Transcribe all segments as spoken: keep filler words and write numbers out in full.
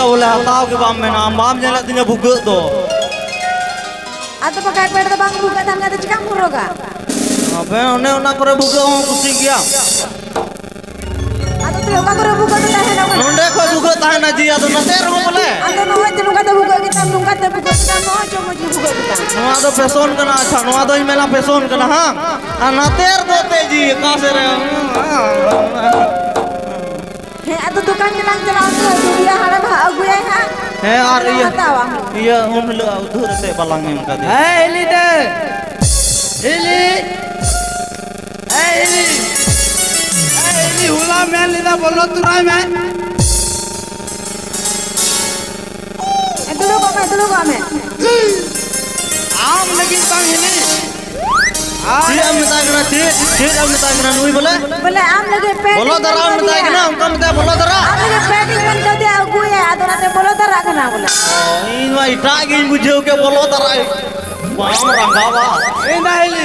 ᱵᱚᱞᱮ ᱦᱟᱛᱟᱣ ᱜᱮ ᱵᱟᱢ ᱢᱮᱱᱟ, ᱟᱢ ᱵᱟᱢ ᱧᱮᱞᱮᱫ ᱛᱤᱧᱟ ᱵᱷᱩᱜᱟᱹᱜ ᱫᱚ᱾ ᱟᱫᱚ ᱵᱟᱠᱷᱟᱡ ᱯᱮᱴ ᱫᱚ ᱵᱟᱝ ᱵᱷᱩᱜᱟᱹᱜ ᱛᱟᱦᱮᱱ ᱠᱷᱟᱱ ᱫᱚ ᱪᱤᱠᱟᱢ ᱦᱚᱨᱚᱜᱟ? ᱟᱯᱮ ᱚᱱᱮ ᱚᱱᱟ ᱠᱚᱨᱮ ᱵᱷᱩᱜᱟᱹᱜ ᱦᱚᱸ ᱠᱩᱥᱤ ᱜᱮᱭᱟ᱾ ᱟᱫᱚ ᱛᱚᱵᱮ ᱚᱠᱟ ᱠᱚᱨᱮ ᱵᱷᱩᱜᱟᱹᱜ ᱫᱚ ᱛᱟᱦᱮᱱᱟ ᱵᱚᱞᱮ? ᱱᱚᱸᱰᱮ ᱠᱷᱚᱡ ᱵᱷᱩᱜᱟᱹᱜ ᱛᱟᱦᱮᱱᱟ ᱡᱤ, ᱟᱫᱚ ᱱᱚᱛᱮ ᱨᱮᱦᱚᱸ ᱵᱚᱞᱮ᱾ ᱟᱫᱚ ᱱᱚᱜᱼᱚᱭ ᱛᱚ ᱱᱚᱝᱠᱟ ᱛᱮ ᱵᱷᱩᱜᱟᱹᱜ ᱜᱮᱛᱟᱢ, ᱱᱚᱝᱠᱟ ᱛᱮ ᱵᱷᱩᱜᱟᱹᱜ ᱜᱮᱛᱟᱢ, ᱱᱚᱜᱼᱚᱭ ᱪᱚ ᱢᱚᱡᱽ ᱜᱮ ᱵᱷᱩᱜᱟᱹᱜ ᱜᱮᱛᱟᱢ᱾ ᱱᱚᱣᱟ ᱫᱚ ᱯᱷᱮᱥᱚᱱ ᱠᱟᱱᱟ᱾ ᱟᱪᱪᱷᱟ, ᱱᱚᱣᱟ ᱫᱚᱧ ᱢᱮᱱᱟ ᱯᱷᱮᱥᱚᱱ ᱠᱟᱱᱟ, ᱦᱟᱝ? ᱟᱨ ᱱᱟᱛᱮ ᱨᱮᱫᱚ ᱛᱮ ᱡᱤ ᱚᱠᱟ ᱥᱮᱫ ᱨᱮ? ᱦᱮᱸ, ᱟᱫᱚ ᱫᱚᱠᱟᱱ ᱜᱮᱞᱟᱝ ᱪᱟᱞᱟᱣ ᱛᱮ ᱫᱩᱫᱤᱭᱟ ᱦᱟᱲᱟᱢ ᱦᱟᱸᱜ ᱟᱹᱜᱩᱭᱟᱭ ᱦᱟᱸᱜ᱾ ᱦᱮᱸ, ᱟᱨ ᱤᱭᱟᱹ, ᱦᱟᱛᱟᱣᱟ᱾ ᱤᱭᱟᱹ ᱩᱱ ᱦᱤᱞᱳᱜ ᱩᱫᱷᱟᱹᱨ ᱟᱛᱮ ᱵᱟᱞᱟᱝ ᱮᱢ ᱠᱟᱫᱮᱭᱟ᱾ ᱦᱮᱸ, ᱦᱤᱞᱤ ᱫᱟᱹᱭ᱾ ᱦᱤᱞᱤ᱾ ᱦᱮᱸ, ᱦᱤᱞᱤ᱾ ᱦᱮᱸ, ᱦᱤᱞᱤ, ᱦᱚᱞᱟ ᱢᱮᱱ ᱞᱮᱫᱟ ᱵᱚᱞᱚ ᱛᱚᱨᱟᱭ ᱢᱮ᱾ ᱮ, ᱫᱩᱲᱩᱵᱚᱜ ᱢᱮ, ᱫᱩᱲᱩᱵᱚᱜ ᱢᱮ᱾ ᱟᱢ ᱞᱟᱹᱜᱤᱫ ᱵᱟᱝ ᱦᱤᱞᱤ᱾ ᱟᱢ ᱪᱮᱫ ᱮᱢ ᱢᱮᱛᱟᱭ ᱠᱟᱱᱟ? ᱪᱮᱫ, ᱪᱮᱫ ᱮᱢ ᱢᱮᱛᱟᱭ ᱠᱟᱱᱟ ᱱᱩᱭ ᱵᱚᱞᱮ? ᱵᱚᱞᱮ ᱟᱢ ᱞᱟᱹᱜᱤᱫ ᱯᱮᱱᱴ ᱵᱚᱞᱚ ᱤᱧ ᱫᱷᱟᱨᱟ ᱢᱮᱱ ᱮᱢ ᱢᱮᱛᱟᱭ ᱠᱟᱫᱮᱭᱟ᱾ ᱠᱟᱱᱟ, ᱚᱱᱠᱟ ᱢᱮᱛᱟᱭ, ᱵᱚᱞᱚ ᱫᱷᱟᱨᱟ᱾ ᱟᱢ ᱞᱟᱹᱜᱤᱫ ᱯᱮᱱᱴ ᱤᱧ ᱢᱮᱱ ᱠᱟᱫᱮᱭᱟ, ᱟᱹᱜᱩᱭᱟ, ᱟᱫᱚ ᱚᱱᱟᱛᱮ ᱵᱚᱞᱚ ᱫᱷᱟᱨᱟᱜ ᱠᱟᱱᱟ ᱵᱚᱞᱮ᱾ ᱚ, ᱤᱧ ᱢᱟ ᱮᱴᱟᱜ ᱜᱤᱧ ᱵᱩᱡᱷᱟᱹᱣ ᱠᱮᱫ, ᱵᱚᱞᱚ ᱫᱷᱟᱨᱟ᱾ ᱵᱟᱢ ᱨᱟᱸᱜᱟᱣᱟ᱾ ᱤᱧ ᱫᱟ ᱦᱤᱞᱤ,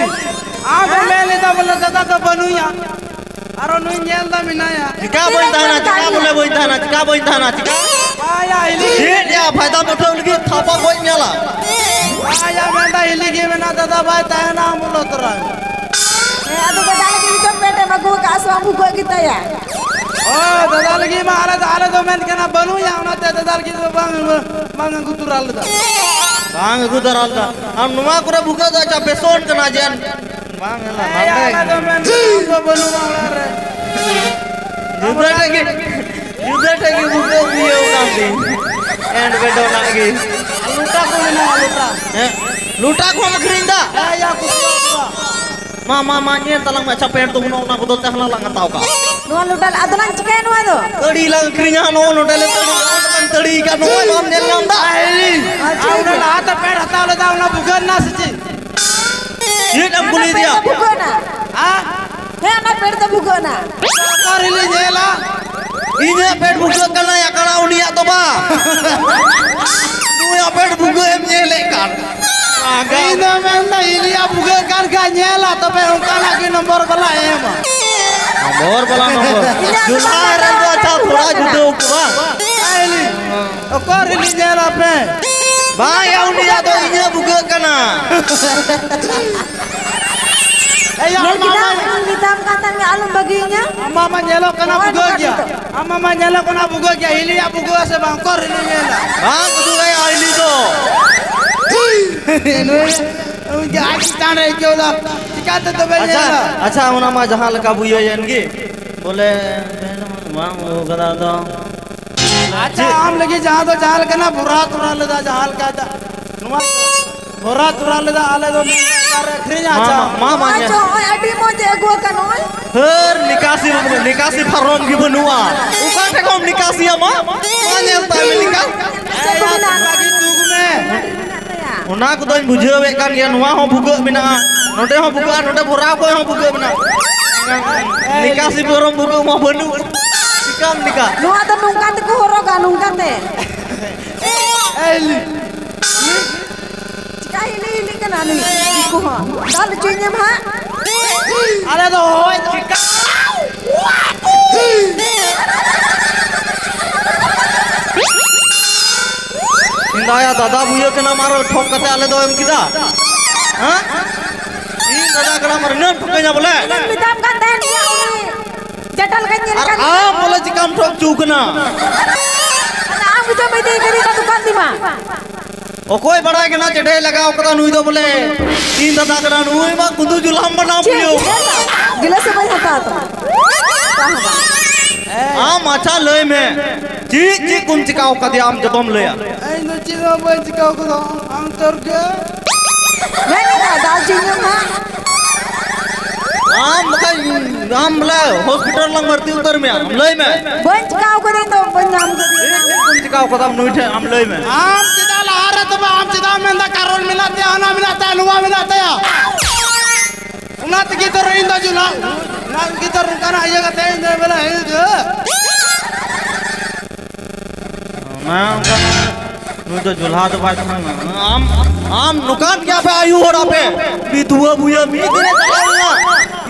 ᱟᱢ ᱠᱚ ᱦᱮᱸ? ᱢᱮᱱ ᱞᱮᱫᱟ ᱵᱚᱞᱮ ᱫᱟᱫᱟ ᱫᱚ ᱵᱟᱹᱱᱩᱭᱟ᱾ ᱟᱨᱚ ᱱᱩᱭ ᱧᱮᱞ ᱫᱟ ᱢᱮᱱᱟᱭᱟ᱾ ᱪᱤᱠᱟ ᱵᱟᱹᱧ ᱛᱟᱦᱮᱱᱟ? ᱪᱤᱠᱟ ᱵᱚᱞᱮ ᱵᱟᱹᱧ ᱛᱟᱦᱮᱱᱟ? ᱪᱤᱠᱟ ᱵᱟᱹᱧ ᱛᱟᱦᱮᱱᱟ? ᱪᱤᱠᱟ? ᱵᱟᱭᱟ ᱦᱤᱞᱤ᱾ ᱪᱮᱫ ᱭᱟ ᱯᱷᱟᱭᱫᱟ ᱩᱴᱷᱟᱹᱣ ᱞᱟᱹᱜᱤᱫ ᱛᱷᱟᱯᱟ ᱜᱚᱡ ᱧᱮᱞᱟ᱾ ᱵᱟᱭᱟ ᱢᱮᱱᱫᱟ ᱦᱤᱞᱤ ᱜᱮ ᱢᱮᱱᱟ ᱫᱟᱫᱟ ᱵᱟᱭ ᱛᱟᱦᱮᱱᱟ, ᱟᱢ ᱵᱚᱞᱚ ᱛᱚᱨᱟᱭ ᱢᱮ᱾ ᱦᱮᱸ, ᱟᱫᱚ ᱫᱟᱫᱟ ᱞᱟᱹᱜᱤᱫ ᱱᱤᱛᱚᱜ ᱯᱮᱱᱴ ᱮᱢ ᱟᱹᱜᱩ ᱟᱠᱟᱫᱼᱟ ᱥᱮ ᱵᱟᱝ ᱵᱷᱩᱜᱟᱹᱜ ᱜᱮᱛᱟᱭᱟ? ᱚ, ᱫᱟᱫᱟ ᱞᱟᱹᱜᱤᱫ ᱢᱟ ᱟᱞᱮ ᱫᱚ, ᱟᱞᱮ ᱫᱚ ᱢᱮᱱ ᱠᱟᱱᱟ ᱵᱟᱹᱱᱩᱭᱟ, ᱚᱱᱟᱛᱮ ᱫᱟᱫᱟ ᱞᱟᱹᱜᱤᱫ ᱫᱚ ᱵᱟᱝ, ᱵᱟᱝ ᱟᱹᱜᱩ ᱛᱚᱨᱟ ᱞᱮᱫᱟ᱾ ᱵᱟᱝ ᱟᱹᱜᱩ ᱛᱚᱨᱟ ᱞᱮᱫᱟ᱾ ᱟᱨ ᱱᱚᱣᱟ ᱠᱚᱨᱮ ᱵᱷᱩᱜᱟᱹᱜ ᱫᱚ ᱟᱪᱪᱷᱟ ᱯᱷᱮᱥᱚᱱ ᱠᱟᱱᱟ ᱡᱮ ᱵᱟᱝ ᱦᱮᱞᱟ, ᱦᱮᱸ, ᱱᱟᱰᱮ ᱚᱱᱟ ᱫᱚ ᱢᱮᱱ ᱠᱟᱱᱟ, ᱟᱢ ᱫᱚ ᱵᱟᱹᱱᱩᱢᱟ ᱚᱲᱟᱜ ᱨᱮ᱾ ᱡᱩᱫᱟᱹ ᱴᱷᱮᱡ ᱜᱮ, ᱡᱩᱫᱟᱹ ᱴᱷᱮᱡ ᱜᱮ ᱵᱩᱠᱟᱹ ᱤᱭᱟᱹ ᱠᱟᱱ ᱛᱤᱧ᱾ ᱮᱱᱰ ᱵᱮᱰᱚ ᱱᱟᱜ ᱜᱮ᱾ ᱟᱨ ᱞᱚᱴᱟ ᱠᱚ ᱢᱮᱱᱟᱜᱼᱟ, ᱞᱚᱴᱟ᱾ ᱦᱮᱸ, ᱞᱚᱴᱟ ᱠᱚᱦᱚᱸᱢ ᱟᱹᱠᱷᱨᱤᱧ ᱫᱟ? ᱦᱮᱸ, ᱭᱟ, ᱠᱩᱥᱤᱭᱟᱜ ᱠᱚᱣᱟ᱾ ᱢᱟ, ᱢᱟ, ᱢᱟ, ᱧᱮᱞ ᱛᱟᱞᱟᱝ ᱢᱮ, ᱟᱪᱪᱷᱟ, ᱯᱮᱱᱴ ᱫᱚ ᱵᱟᱹᱱᱩᱜᱼᱟ, ᱚᱱᱟ ᱵᱚᱫᱚᱞ ᱛᱮ ᱦᱟᱱᱟ ᱞᱟᱝ ᱦᱟᱛᱟᱣ ᱠᱟᱜᱼᱟ᱾ ᱱᱚᱣᱟ ᱞᱚᱴᱟ ᱟᱫᱚ ᱞᱟᱝ ᱪᱤᱠᱟᱹᱭᱟ ᱱᱚᱣᱟ ᱫᱚ? ᱛᱟᱹᱲᱤ ᱞᱟᱝ ᱟᱹᱠᱷᱨᱤᱧᱟ, ᱱᱚᱜᱼᱚ ᱱᱚᱰᱮ ᱞᱮ ᱛᱟᱹᱲᱤ, ᱱᱚᱜᱼᱚ ᱱᱚᱰᱮ ᱞᱟᱝ ᱛᱟᱹᱲᱤ ᱠᱟᱜᱼᱟ, ᱱᱚᱜᱼᱚᱭ ᱵᱟᱢ ᱧᱮᱞ ᱧᱟᱢ ᱫᱟ? ᱟᱨ ᱚᱱᱟ ᱞᱟᱦᱟᱛᱮ ᱯᱮᱱᱴ ᱦᱟᱛᱟᱣ ᱞᱮᱫᱟ, ᱚᱱᱟ ᱵᱷᱩᱜᱟᱹᱜ ᱮᱱᱟ ᱥᱮ ᱪᱮᱫ? ᱪᱮᱫ ᱮᱢ ᱠᱩᱞᱤᱭᱮᱫᱮᱭᱟ? ᱵᱷᱩᱜᱟᱹᱜ ᱮᱱᱟ᱾ ᱦᱮᱸ? ᱦᱮᱸ, ᱚᱱᱟ ᱯᱮᱱᱴ ᱫᱚ ᱵᱷᱩᱜᱟᱹᱜ ᱮᱱᱟ᱾ ᱚᱠᱟ ᱨᱮᱞᱮ ᱧᱮᱞᱟ? ᱤᱧᱟᱹᱜ ᱯᱮᱱᱴ ᱵᱷᱩᱜᱟᱹᱜ ᱠᱟᱱᱟ, ᱭᱟ ᱠᱟᱲᱟ, ᱩᱱᱤᱭᱟᱜ ᱫᱚ ᱵᱟᱝ᱾ ᱱᱩᱭᱟᱜ ᱯᱮᱱᱴ ᱵᱷᱩᱜᱟᱹᱜ ᱮᱢ ᱧᱮᱞᱮᱫ ᱠᱟᱱ᱾ ᱤᱧ ᱫᱚ ᱢᱮᱱᱫᱟ, ᱤᱞᱤᱭᱟ ᱵᱷᱩᱜᱟᱹᱜ ᱠᱟᱱ ᱠᱷᱟᱡ ᱧᱮᱞᱟ, ᱛᱚᱵᱮ ᱚᱱᱠᱟᱱᱟᱜ ᱜᱮ ᱱᱚᱢᱵᱚᱨ ᱵᱟᱞᱟ ᱮᱢᱟ᱾ ᱱᱚᱢᱵᱚᱨ ᱵᱟᱞᱟ ᱱᱚᱢᱵᱚᱨ᱾ ᱤᱧᱟᱹᱜ ᱫᱚ ᱡᱩᱞᱦᱟ ᱵᱟᱝ ᱨᱮᱱ ᱫᱚ ᱟᱪᱪᱷᱟ, ᱛᱷᱚᱲᱟ ᱵᱷᱩᱜᱟᱹᱜ ᱡᱩᱫᱟᱹ ᱠᱟᱱᱟ᱾ ᱩᱱᱠᱩ ᱵᱟᱝ? ᱦᱮᱸ, ᱤᱞᱤ᱾ ᱚᱠᱚᱨ ᱦᱤᱞᱤ ᱧᱮᱞ ᱟᱯᱮ? ᱵᱟᱝ ᱭᱟ, ᱩᱱᱤᱭᱟᱜ ᱫᱚ ᱤᱧᱟᱹᱜ ᱵᱷᱩᱜᱟᱹᱜ ᱠᱟᱱᱟ᱾ ᱮᱭᱟ, ᱧᱮᱞ ᱟᱢᱟᱜ ᱠᱮᱫᱟᱢ, ᱢᱟ ᱤᱧ ᱢᱮᱛᱟᱢ ᱠᱟᱱ ᱛᱟᱦᱮᱱ ᱜᱮ ᱟᱞᱚᱢ ᱵᱟᱹᱜᱤᱭᱟᱹᱧᱟ᱾ ᱟᱢᱟᱜ ᱢᱟ ᱧᱮᱞᱚᱜ ᱠᱟᱱᱟ ᱱᱚᱜᱼᱚᱭ ᱵᱷᱩᱜᱟᱹᱜ ᱱᱚᱝᱠᱟ ᱜᱮᱭᱟ᱾ ᱱᱤᱛᱚᱜ᱾ ᱟᱢᱟᱜ ᱢᱟ ᱧᱮᱞᱚᱜ ᱠᱟᱱᱟ ᱵᱷᱩᱜᱟᱹᱜ ᱜᱮᱭᱟ, ᱦᱤᱞᱤᱭᱟᱜ ᱵᱷᱩᱜᱟᱹᱜ ᱟᱥᱮ ᱵᱟᱝ? ᱚᱠᱚᱨ ᱦᱤᱞᱤ ᱧᱮᱞᱟ? ᱵᱟᱝ ᱩᱫᱩᱜ ᱟᱭᱟ ᱦᱤᱞᱤ ᱫᱚ᱾ ᱱᱩᱭ, ᱩᱱᱤ ᱟᱡ ᱪᱮᱛᱟᱱ ᱨᱮ ᱟᱹᱭᱠᱟᱹᱣ ᱫᱟ, ᱪᱤᱠᱟᱹᱛᱮ ᱛᱚᱵᱮ ᱟᱪᱪᱷᱟ, ᱧᱮᱞᱟ? ᱟᱪᱪᱷᱟ, ᱚᱱᱟ ᱢᱟ ᱡᱟᱦᱟᱸ ᱞᱮᱠᱟ ᱵᱩᱭᱟᱹᱭᱮᱱ ᱜᱮ, ᱵᱚᱞᱮ, ᱵᱟᱝ ᱟᱹᱜᱩ ᱠᱟᱫᱟ ᱫᱚ᱾ ᱟᱪᱪᱷᱟ, ᱪᱮᱫ? ᱟᱢ ᱞᱟᱹᱜᱤᱫ ᱡᱟᱦᱟᱸ ᱫᱚ ᱡᱟᱦᱟᱸ ᱞᱮᱠᱟᱱᱟᱜ ᱵᱷᱚᱨᱟ ᱛᱚᱨᱟ ᱞᱮᱫᱟ, ᱡᱟᱦᱟᱸ ᱞᱮᱠᱟ ᱫᱟ-, ᱱᱚᱣᱟ ᱵᱷᱚᱨᱟ ᱛᱚᱨᱟ ᱞᱮᱫᱟ, ᱟᱞᱮ ᱫᱚ ᱢᱮᱱ ᱫᱚ ᱚᱠᱟᱨᱮ ᱟᱹᱠᱷᱨᱤᱧᱟ? ᱢᱟ, ᱟᱪᱪᱷᱟ᱾ ᱢᱟ, ᱢᱟ, ᱢᱟ, ᱟᱪᱪᱷᱟ, ᱧᱮᱞ᱾ ᱱᱚᱜᱼᱚᱭ ᱟᱹᱰᱤ ᱢᱚᱡᱽ ᱮ ᱟᱹᱜᱩ ᱟᱠᱟᱫ ᱱᱚᱜᱼᱚᱭ᱾ ᱦᱟᱹᱨ, ᱱᱤᱠᱟᱥᱤ, ᱱᱤᱠᱟᱥᱤ ᱯᱷᱟᱨᱚᱢ ᱜᱮ ᱵᱟᱹᱱᱩᱜᱼᱟ᱾ ᱚᱠᱟ ᱴᱷᱮᱱ ᱠᱷᱚᱱ ᱱᱤᱠᱟᱥᱤᱭᱟ, ᱢᱟ? ᱢᱟ ᱧᱮᱞ ᱛᱟᱭ ᱢᱮ, ᱱᱤᱠᱟᱥ᱾ ᱪᱮᱫ ᱠᱚ ᱢᱮᱱᱟᱜᱼᱟ? ᱢᱮᱱᱟᱜ ᱛᱟᱭᱟ᱾ ᱚᱱᱟ ᱠᱚᱫᱚᱧ ᱵᱩᱡᱷᱟᱹᱣᱮᱫ ᱠᱟᱱ ᱜᱮᱭᱟ, ᱱᱚᱣᱟ ᱦᱚᱸ ᱵᱷᱩᱜᱟᱹᱜ ᱢᱮᱱᱟᱜᱼᱟ, ᱱᱚᱸᱰᱮ ᱦᱚᱸ ᱵᱷᱩᱜᱟᱹᱜᱼᱟ, ᱱᱚᱸᱰᱮ ᱵᱷᱚᱨᱟᱣ ᱠᱚᱨᱮ ᱦᱚᱸ ᱵᱷᱩᱜᱟᱹᱜ ᱢᱮᱱᱟᱜᱼᱟ᱾ ᱱᱤᱠᱟᱥᱤ ᱯᱷᱟᱨᱚᱢ ᱵᱷᱩᱜᱟᱹᱜ ᱢᱟ ᱵᱟᱹᱱᱩᱜ᱾ ᱪᱤᱠᱟᱢ ᱱᱤᱠᱟ? ᱱᱚᱣᱟ ᱫᱚ ᱱᱚᱝᱠᱟ ᱛᱮᱠᱚ ᱦᱚᱨᱚᱜᱟ, ᱱᱚᱝᱠᱟ ᱛᱮ᱾ ᱮᱭ ᱞᱤ᱾ ᱪᱤᱠᱟ ᱦᱤᱞᱤ ᱦᱤᱞᱤ ᱠᱟᱱᱟ ᱱᱩᱭ ᱫᱤᱠᱩ ᱦᱚᱸ? ᱫᱟᱞ ᱦᱚᱪᱚᱧᱟᱢ ᱦᱟᱸᱜ᱾ ᱟᱞᱮ ᱫᱚ ᱦᱚᱭ ᱪᱤᱠᱟ᱾ ᱤᱧ ᱫᱚ ᱟᱭᱟᱜ ᱫᱟᱫᱟ ᱵᱩᱭᱟᱹ ᱠᱟᱱᱟᱢ ᱟᱨ ᱴᱷᱚᱠ ᱠᱟᱛᱮ ᱟᱞᱮ ᱫᱚ ᱮᱢ ᱠᱮᱫᱟ? ᱦᱮᱸ? ᱤᱧ ᱫᱟᱫᱟ ᱠᱟᱱᱟᱢ ᱟᱨ ᱤᱱᱟᱹᱢ ᱴᱷᱚᱠᱟᱹᱧᱟ ᱵᱚᱞᱮ? ᱤᱧ ᱢᱮᱛᱟᱢ ᱠᱟᱱ ᱛᱟᱦᱮᱱ ᱜᱮᱭᱟ, ᱩᱱᱤ ᱡᱟᱴᱟ ᱞᱮᱠᱟᱧ ᱧᱮᱞ ᱟᱨ ᱠᱟᱱ ᱟᱢ ᱵᱚᱞᱮ ᱪᱤᱠᱟᱢ ᱴᱷᱚᱠ ᱦᱚᱪᱚ ᱠᱟᱱᱟ? ᱟᱫᱚ ᱟᱢ ᱜᱮᱪᱚᱢ ᱤᱫᱤ ᱠᱟᱫᱮ ᱫᱚ ᱫᱚᱠᱟᱱ ᱫᱤᱢᱟ᱾ ᱚᱠᱚᱭ ᱵᱟᱲᱟᱭ ᱠᱟᱱᱟ ᱪᱮᱰᱮ ᱞᱟᱜᱟᱣ ᱠᱟᱫᱟ ᱱᱩᱭ ᱫᱚ ᱵᱚᱞᱮ? ᱤᱧ ᱫᱟᱫᱟ ᱠᱟᱱᱟ ᱱᱩᱭ ᱢᱟ ᱠᱩᱫᱩ ᱡᱩᱞᱦᱟᱢ ᱵᱟᱱᱟᱢ ᱪᱮᱫ? ᱯᱤᱭᱳ᱾ ᱜᱤᱞᱟᱹᱥ ᱦᱚᱸ ᱵᱟᱹᱧ ᱦᱟᱛᱟᱣ ᱛᱟᱢᱟ᱾ ᱚᱠᱟ ᱦᱚᱸ ᱵᱟᱝ᱾ ᱟᱢ ᱟᱪᱪᱷᱟ ᱞᱟᱹᱭ ᱢᱮ, ᱪᱮᱫ ᱪᱮᱫ ᱠᱚᱢ ᱪᱤᱠᱟᱣ ᱠᱟᱫᱮᱭᱟ ᱟᱢ ᱡᱚᱛᱚᱢ ᱞᱟᱹᱭᱟ? ᱤᱧ ᱫᱚ ᱪᱮᱫ ᱦᱚᱸ ᱵᱟᱹᱧ ᱪᱤᱠᱟᱣ ᱠᱟᱫᱟ, ᱟᱢ ᱛᱚᱨ ᱜᱮ᱾ ᱢᱮᱱ ᱠᱮᱫᱟ ᱫᱟᱞ ᱪᱤᱧᱟᱹᱢ ᱦᱟᱸᱜ᱾ ᱟᱢ ᱵᱟᱠᱷᱟᱡ ᱟᱢ ᱵᱚᱞᱮ ᱦᱚᱥᱯᱤᱴᱟᱞ ᱞᱟᱝ ᱵᱷᱚᱨᱛᱤ ᱩᱛᱟᱹᱨ ᱢᱮᱭᱟ, ᱟᱢ ᱞᱟᱹᱭ ᱢᱮ᱾ ᱵᱟᱹᱧ ᱪᱤᱠᱟᱣ ᱠᱟᱫᱟ ᱤᱧ ᱫᱚ, ᱵᱟᱹᱧ ᱧᱟᱢ ᱠᱟᱫᱮᱭᱟ᱾ ᱪᱮᱫ ᱠᱚᱢ ᱪᱤᱠᱟᱣ ᱠᱟᱫᱟ ᱱᱩᱭ ᱴᱷᱮᱱ ᱟᱢ ᱞᱟᱹᱭ ᱢᱮ᱾ ᱟᱢ ᱪᱮᱫᱟᱜ ᱞᱟᱦᱟ ᱨᱮ ᱛᱚᱵᱮ ᱟᱢ ᱪᱮᱫᱟᱜ ᱮᱢ ᱢᱮᱱᱫᱟ ᱠᱟᱨᱚᱱ ᱢᱮᱱᱟᱜ ᱛᱟᱭᱟ, ᱦᱟᱱᱟ ᱢᱮᱱᱟᱜ ᱛᱟᱭᱟ, ᱱᱚᱣᱟ ᱢᱮᱱᱟᱜ ᱛᱟᱭᱟ? ᱚᱱᱟ ᱛᱮᱜᱮ ᱛᱚ ᱤᱧ ᱫᱚ ᱡᱩᱞᱟ, ᱚᱱᱟ ᱛᱮᱜᱮ ᱛᱚ ᱱᱚᱝᱠᱟᱱᱟᱜ ᱤᱭᱟᱹ ᱠᱟᱛᱮ ᱤᱧ ᱫᱚ ᱵᱚᱞᱮ ᱤᱧ ᱫᱚ ᱚᱱᱟ ᱚᱱᱠᱟ ᱱᱩᱭ ᱫᱚ ᱡᱚᱞᱦᱟ ᱫᱚ ᱵᱟᱭ ᱛᱟᱦᱮᱱᱟ᱾ ᱟᱢ, ᱟᱢ ᱱᱚᱝᱠᱟᱱ ᱜᱮᱭᱟ ᱯᱮ ᱟᱭᱩ ᱦᱚᱲ ᱟᱯᱮ᱾ ᱵᱤᱫᱷᱩᱣᱟᱹ ᱵᱩᱭᱟᱹ ᱢᱤᱫ ᱫᱤᱱᱮ ᱪᱟᱞᱟᱣ ᱞᱮᱱᱟ᱾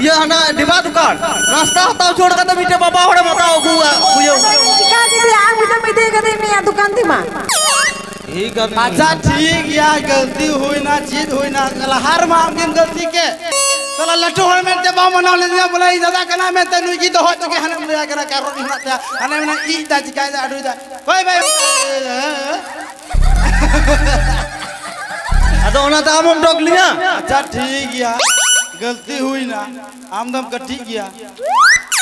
ᱤᱭᱟᱹ ᱚᱱᱟ ᱰᱤᱵᱟ ᱫᱚᱠᱟᱱ ᱱᱟᱥᱛᱟ ᱦᱟᱛᱟᱣ ᱪᱷᱟᱹᱲ ᱠᱟᱛᱮ ᱢᱤᱫᱴᱮᱡ ᱵᱟᱵᱟ ᱦᱚᱲᱮᱢ ᱦᱟᱛᱟᱣ ᱟᱹᱜᱩᱣᱟ ᱵᱩᱡᱷᱟᱹᱣ᱾ ᱪᱤᱠᱟ ᱫᱤᱫᱤ ᱟᱢ ᱜᱮᱛᱚᱢ ᱤᱫᱤ ᱠᱟᱫᱮ ᱢᱮᱭᱟ ᱫᱚᱠᱟᱱ ᱛᱮᱢᱟ᱾ ᱴᱷᱤᱠ ᱟᱪᱪᱷᱟ, ᱴᱷᱤᱠ ᱜᱮᱭᱟ, ᱜᱟᱹᱞᱛᱤ ᱦᱩᱭᱱᱟ, ᱪᱮᱫ ᱦᱩᱭᱱᱟ, ᱞᱟᱦᱟ ᱨᱮᱢᱟ ᱟᱢ ᱜᱮᱢ ᱜᱟᱹᱞᱛᱤ ᱠᱮᱫ᱾ ᱥᱟᱞᱟ ᱞᱟᱹᱴᱩ ᱦᱚᱲ ᱢᱮᱱᱛᱮ ᱵᱟᱢ ᱢᱟᱱᱟᱣ ᱞᱮᱫᱤᱧᱟ, ᱵᱚᱞᱮ ᱤᱧ ᱫᱟᱫᱟ ᱠᱟᱱᱟ ᱢᱮᱱᱛᱮ ᱱᱩᱭ ᱜᱮ ᱫᱚᱦᱚ ᱦᱚᱪᱚ ᱠᱮ, ᱦᱟᱱᱮᱢ ᱞᱟᱹᱭ ᱠᱟᱱᱟ ᱠᱟᱨᱚᱱ ᱤᱧ ᱦᱮᱱᱟᱜ ᱛᱟᱭᱟ, ᱦᱟᱱᱮ ᱢᱮᱱᱟ ᱤᱡ ᱫᱟ ᱪᱤᱠᱟᱭ ᱫᱟ ᱟᱹᱰᱩᱭ ᱫᱟ᱾ ᱵᱟᱭ ᱵᱟᱭ᱾ ᱟᱫᱚ ᱚᱱᱟᱛᱮ ᱟᱢ ᱦᱚᱸᱢ ᱰᱚᱜ ᱞᱤᱧᱟ᱾ ᱟᱪᱪᱷᱟ, ᱴᱷᱤᱠ ᱜᱮᱭᱟ, ᱜᱟᱹᱞᱛᱤ ᱦᱩᱭᱱᱟ, ᱟᱢ ᱫᱚᱢ ᱠᱟᱹᱴᱤᱡ ᱜᱮᱭᱟ᱾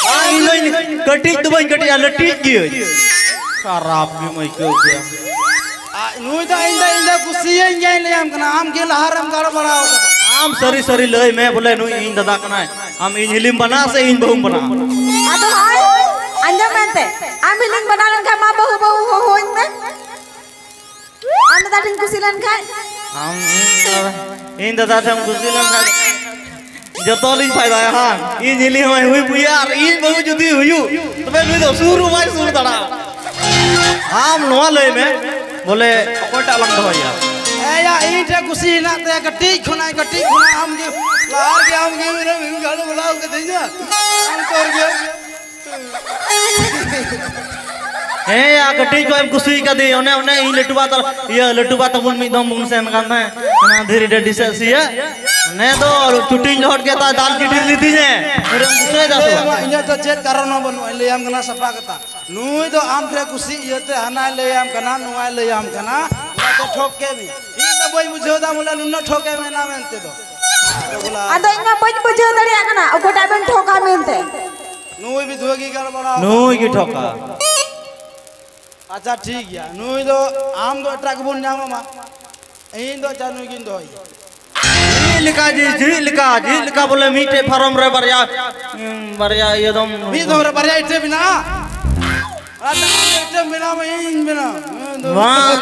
ᱵᱟᱝ, ᱤᱧ ᱫᱚᱧ ᱠᱟᱹᱴᱤᱡ ᱫᱚ ᱵᱟᱹᱧ ᱠᱟᱹᱴᱤᱡᱼᱟ, ᱞᱟᱹᱴᱤᱡ ᱜᱤᱭᱟᱹᱧ᱾ ᱠᱷᱟᱨᱟᱯ ᱜᱮᱢ ᱟᱹᱭᱠᱟᱹᱣ ᱠᱮᱭᱟ᱾ ᱟᱡ ᱱᱩᱭ ᱫᱚ ᱤᱧ ᱫᱚ, ᱤᱧ ᱫᱚ ᱠᱩᱥᱤᱭᱟᱹᱧ ᱜᱮᱭᱟᱧ ᱞᱟᱹᱭᱟᱢ ᱠᱟᱱᱟ, ᱟᱢ ᱜᱮ ᱞᱟᱦᱟ ᱨᱮᱢ ᱜᱟᱲ ᱵᱟᱲᱟᱣ ᱠᱟᱫᱟ᱾ ᱟᱢ ᱥᱟᱹᱨᱤ ᱥᱟᱹᱨᱤ ᱞᱟᱹᱭ ᱢᱮ ᱵᱚᱞᱮ, ᱱᱩᱭ ᱤᱧ ᱫᱟᱫᱟ ᱠᱟᱱᱟᱭ, ᱟᱢ ᱤᱧ ᱦᱤᱞᱤᱢ ᱵᱟᱱᱟ ᱥᱮ ᱤᱧ ᱵᱟᱹᱦᱩᱢ ᱵᱟᱱᱟ? ᱟᱫᱚ ᱱᱚᱜᱼᱚᱭ ᱟᱸᱡᱚᱢ ᱢᱮᱱᱛᱮ, ᱟᱢ ᱦᱤᱞᱤᱢ ᱵᱟᱱᱟ ᱞᱮᱱᱠᱷᱟᱱ ᱢᱟ ᱵᱟᱹᱦᱩ, ᱵᱟᱹᱦᱩ ᱦᱚᱦᱚᱧ ᱢᱮ᱾ ᱟᱢ ᱫᱟᱫᱟ ᱴᱷᱮᱱ ᱠᱩᱥᱤ ᱞᱮᱱᱠᱷᱟᱡ? ᱟᱢ ᱤᱧ ᱫᱟᱫᱟ, ᱤᱧ ᱫᱟᱫᱟ ᱴᱷᱮᱱ ᱠᱩᱥᱤ ᱞᱮᱱᱠᱷᱟᱡ ᱡᱚᱛᱚ ᱞᱤᱧ ᱯᱷᱟᱭᱫᱟᱭᱟ, ᱦᱟᱝ? ᱤᱧ ᱦᱤᱞᱤ ᱦᱚᱸᱭ ᱦᱩᱭ ᱯᱩᱭᱟ ᱟᱨ ᱤᱧ ᱵᱟᱹᱦᱩ ᱡᱩᱫᱤ ᱦᱩᱭᱩᱜ, ᱛᱚᱵᱮ ᱱᱩᱭ ᱫᱚ ᱥᱩᱨ ᱦᱚᱸ ᱵᱟᱭ ᱥᱩᱨ ᱫᱟᱲᱮᱭᱟᱜᱼᱟ᱾ ᱟᱢ ᱱᱚᱣᱟ ᱞᱟᱹᱭ ᱢᱮ, ᱵᱚᱞᱮ ᱚᱠᱚᱭᱴᱟᱜ ᱞᱟᱝ ᱫᱚᱦᱚᱭᱟ? ᱮᱭᱟ, ᱤᱧ ᱴᱷᱮᱱ ᱠᱩᱥᱤ ᱦᱮᱱᱟᱜ ᱛᱟᱭᱟ ᱠᱟᱹᱴᱤᱡ ᱠᱷᱚᱱᱟᱜ, ᱠᱟᱹᱴᱤᱡ ᱠᱷᱚᱱᱟᱜ ᱟᱢ ᱜᱮ ᱞᱟᱦᱟ ᱨᱮᱜᱮ ᱟᱢ ᱜᱮ ᱢᱮᱱᱟᱢ, ᱤᱧ ᱜᱟᱲ ᱵᱟᱲᱟᱣ ᱠᱟᱹᱫᱤᱧᱟ᱾ ᱟᱢ ᱛᱚᱨ ᱜᱮ᱾ ᱦᱮᱸ ᱭᱟ, ᱠᱟᱹᱴᱤᱡ ᱠᱷᱚᱡ ᱮᱢ ᱠᱩᱥᱤ ᱠᱟᱫᱮ, ᱚᱱᱮ, ᱚᱱᱮ ᱤᱧ ᱞᱟᱹᱴᱩ ᱵᱟ ᱛᱟᱞ-, ᱤᱭᱟᱹ, ᱞᱟᱹᱴᱩ ᱵᱟ ᱛᱟᱵᱚᱱ ᱢᱤᱫ ᱫᱚᱢ ᱵᱚᱱ ᱥᱮᱱ ᱠᱟᱱ ᱛᱟᱦᱮᱸ, ᱚᱱᱟ ᱫᱷᱤᱨᱤ ᱰᱟᱹᱰᱤ ᱥᱮᱫ ᱥᱤᱭᱟᱹ᱾ ᱚᱱᱮ ᱫᱚ ᱪᱩᱴᱤᱧ ᱞᱚᱦᱚᱫ ᱠᱮᱫ ᱛᱟᱭ, ᱫᱟᱞ ᱠᱤᱴᱤᱨ ᱞᱤᱫᱤᱧᱮ᱾ ᱩᱱᱤᱢ ᱫᱤᱥᱟᱹᱭᱮᱫᱟ ᱥᱮ ᱵᱟᱝ? ᱤᱧᱟᱹᱜ ᱫᱚ ᱪᱮᱫ ᱠᱟᱨᱚᱱ ᱦᱚᱸ ᱵᱟᱹᱱᱩᱜᱼᱟ, ᱤᱧ ᱞᱟᱹᱭᱟᱢ ᱠᱟᱱᱟ ᱥᱟᱯᱷᱟ ᱠᱟᱛᱷᱟ᱾ ᱱᱩᱭ ᱫᱚ ᱟᱢ ᱴᱷᱮᱱ ᱠᱩᱥᱤ ᱤᱭᱟᱹᱛᱮ ᱦᱟᱱᱟᱭ ᱞᱟᱹᱭᱟᱢ ᱠᱟᱱᱟ, ᱱᱚᱣᱟᱭ ᱞᱟᱹᱭᱟᱢ ᱠᱟᱱᱟ, ᱚᱱᱟᱛᱮ ᱴᱷᱚᱠ ᱠᱮᱫ ᱢᱮᱭᱟ᱾ ᱤᱧ ᱫᱚ ᱵᱟᱹᱧ ᱵᱩᱡᱷᱟᱹᱣ ᱫᱟ ᱵᱚᱞᱮ ᱱᱩᱱᱟᱹᱜ ᱴᱷᱚᱠ ᱮ ᱢᱮᱱᱟ ᱢᱮᱱᱛᱮ ᱫᱚ᱾ ᱟᱫᱚ ᱤᱧ ᱢᱟ ᱵᱟᱹᱧ ᱵᱩᱡᱷᱟᱹᱣ ᱫᱟᱲᱮᱭᱟᱜ ᱠᱟᱱᱟ ᱚᱠᱚᱭᱴᱟᱜ ᱵᱮᱱ ᱴᱷᱚᱠᱟ ᱢᱮᱱᱛᱮ᱾ ᱱᱩᱭ ᱵᱤᱫᱷᱣᱟᱹ ᱜᱮ ᱜᱟᱲ ᱵᱟᱲᱟᱣ ᱱᱩᱭ ᱜᱮ ᱴᱷᱚᱠᱟ᱾ ᱟᱪᱪᱷᱟ, ᱴᱷᱤᱠ ᱜᱮᱭᱟ, ᱱᱩᱭ ᱫᱚ ᱟᱢ ᱫᱚ ᱮᱴᱟᱜ ᱜᱮᱵᱚᱱ ᱧᱟᱢ ᱟᱢᱟ, ᱤᱧ ᱫᱚ ᱟᱪᱪᱷᱟ ᱱᱩᱭ ᱜᱤᱧ ᱫᱚᱦᱚᱭᱟ᱾ ᱪᱮᱫ ᱞᱮᱠᱟ ᱡᱤ-, ᱪᱮᱫ ᱞᱮᱠᱟ, ᱪᱮᱫ ᱞᱮᱠᱟ ᱵᱚᱞᱮ ᱢᱤᱫᱴᱮᱡ ᱯᱷᱟᱨᱚᱢ ᱨᱮ ᱵᱟᱨᱭᱟ, ᱩᱸ, ᱵᱟᱨᱭᱟ ᱤᱭᱟᱹ ᱫᱚᱢ ᱢᱤᱫ ᱫᱚᱢ ᱨᱮ ᱵᱟᱨᱭᱟ ᱤᱴᱟᱹ ᱢᱮᱱᱟᱜᱼᱟ? ᱟᱨ ᱟᱢ ᱫᱚ ᱤᱴᱟᱹᱢ ᱵᱮᱱᱟᱣᱟ, ᱤᱧ ᱵᱮᱱᱟᱣᱟ? ᱦᱮᱸ, ᱫᱩ- ᱵᱟᱝ᱾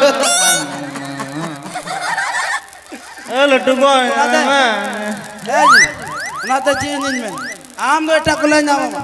ᱮ, ᱞᱟᱹᱴᱩ ᱵᱚᱭ, ᱚᱱᱟᱛᱮ, ᱦᱮᱸ᱾ ᱦᱮᱸ ᱡᱤ, ᱚᱱᱟᱛᱮ ᱪᱮᱫ ᱤᱧ ᱢᱮᱱ, ᱟᱢ ᱫᱚ ᱮᱴᱟᱜ ᱠᱚᱞᱮ ᱧᱟᱢ ᱟᱢᱟ᱾